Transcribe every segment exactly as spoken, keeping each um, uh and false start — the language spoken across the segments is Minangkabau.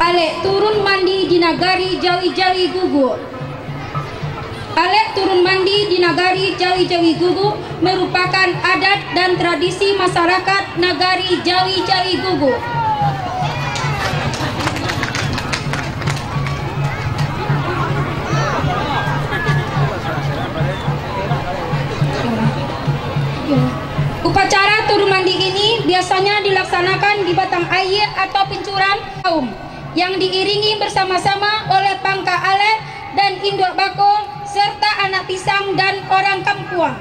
Alek turun mandi di nagari Jawi-Jawi Guguk. Alek turun mandi di nagari Jawi-Jawi Guguk merupakan adat dan tradisi masyarakat nagari Jawi-Jawi Guguk. Upacara turun mandi ini biasanya dilaksanakan di batang aia atau pincuran kaum, yang diiringi bersama-sama oleh pangka alek dan induak bako, serta anak pisang dan orang kampuang.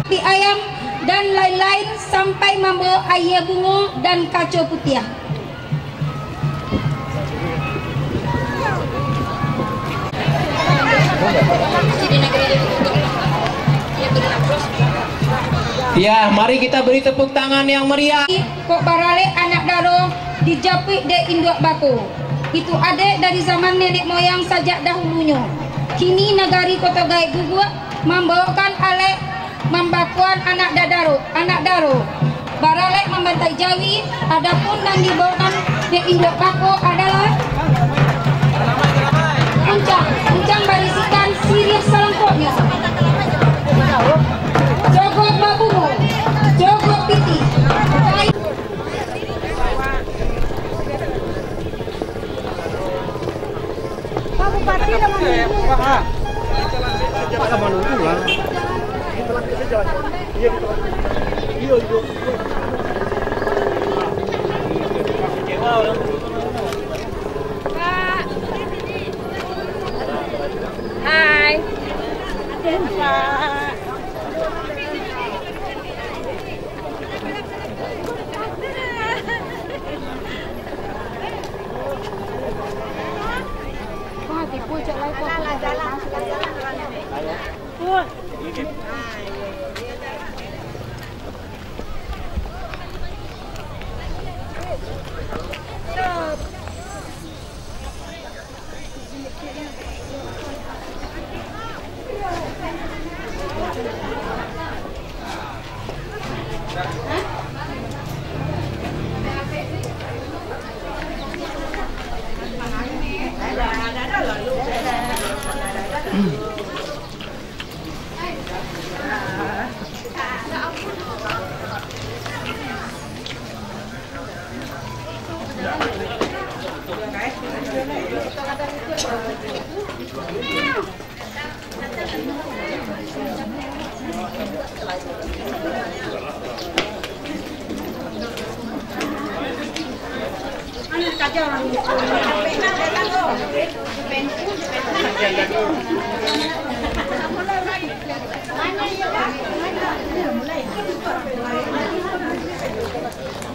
Pi ayam dan lain-lain, sampai mambawa aia bungo dan kaco putiah. Ya, mari kita beri tepuk tangan yang meriah. Kok baralek anak daro dijapuik dek induak bako. Itu adaik dari zaman nenek moyang sajak dahulunyo. Kini nagari Koto Gaek Guguk mambawakan alek mambakuan anak dadaro, anak daro. Baralek mambantai jawi, adapun nan dibawakan dek induak bako adalah uncang, uncang barisikan siriah salangkoknyo. Jogot babungo, jogot pitih. Pak Bupati lah manunggu. Pak ka manunggu lah. Iyo, iyo. Hai. Pak.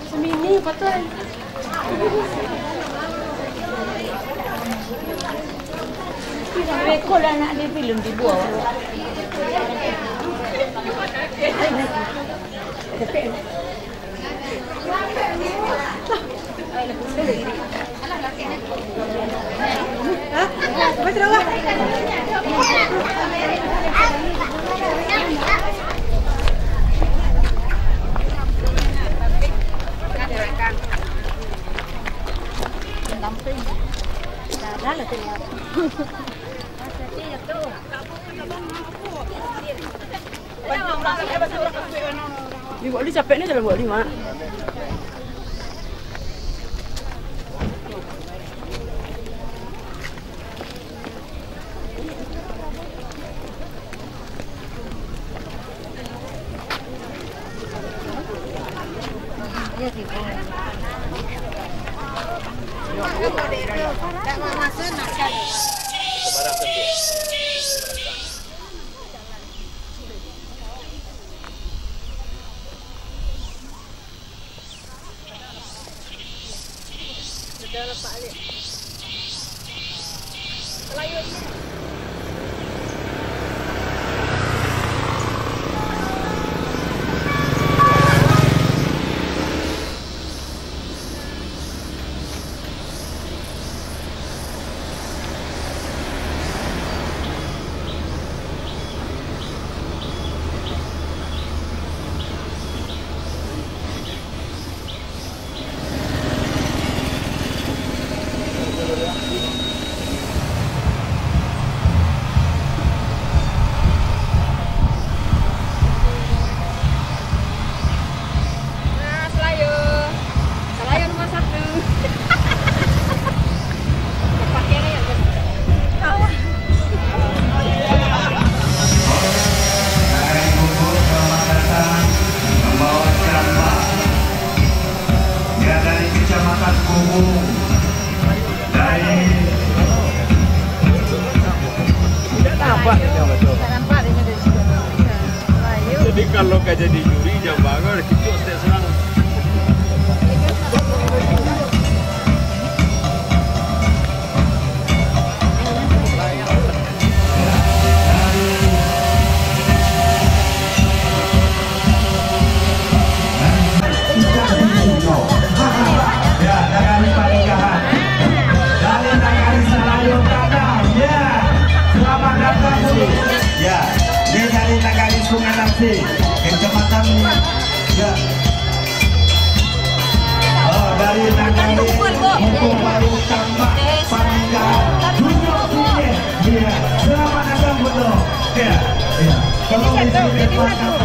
Semini, betul. Rekod anak dia belum dibuang. Di bawah ni capek ni, jalan bawah ni, Mak. Kalau ka jadi juri, jamba ko, dah kicok stek surang. Ya, dari Nagari Salayo Gadang. Ya, selamat datang dulu. Ya, dia dari Nagari Sungai Nasi, Kecamatan, ya. Oh, dari Nagari Muko Baru, Tambak Paninggahan, Dunia Sungai. Ya, selamat datang, Bro. Ya, ya. Tolong disampaikan.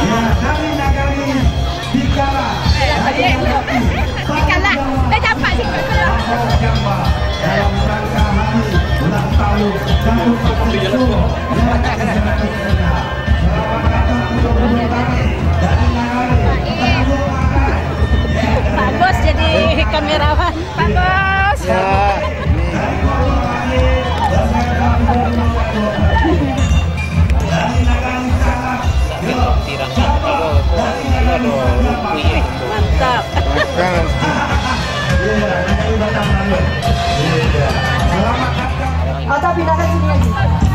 Ya, dari Nagari Bikala. Bikala. Dah dapat sih. Dalam rangka hari ulang tahun Kabupaten Sumenep. Selamat datang untuk Bro Tari dari Nagari. Bagus jadi kamerawan. Bagus. Ya. Mantap. Atau pindahkan sini aja.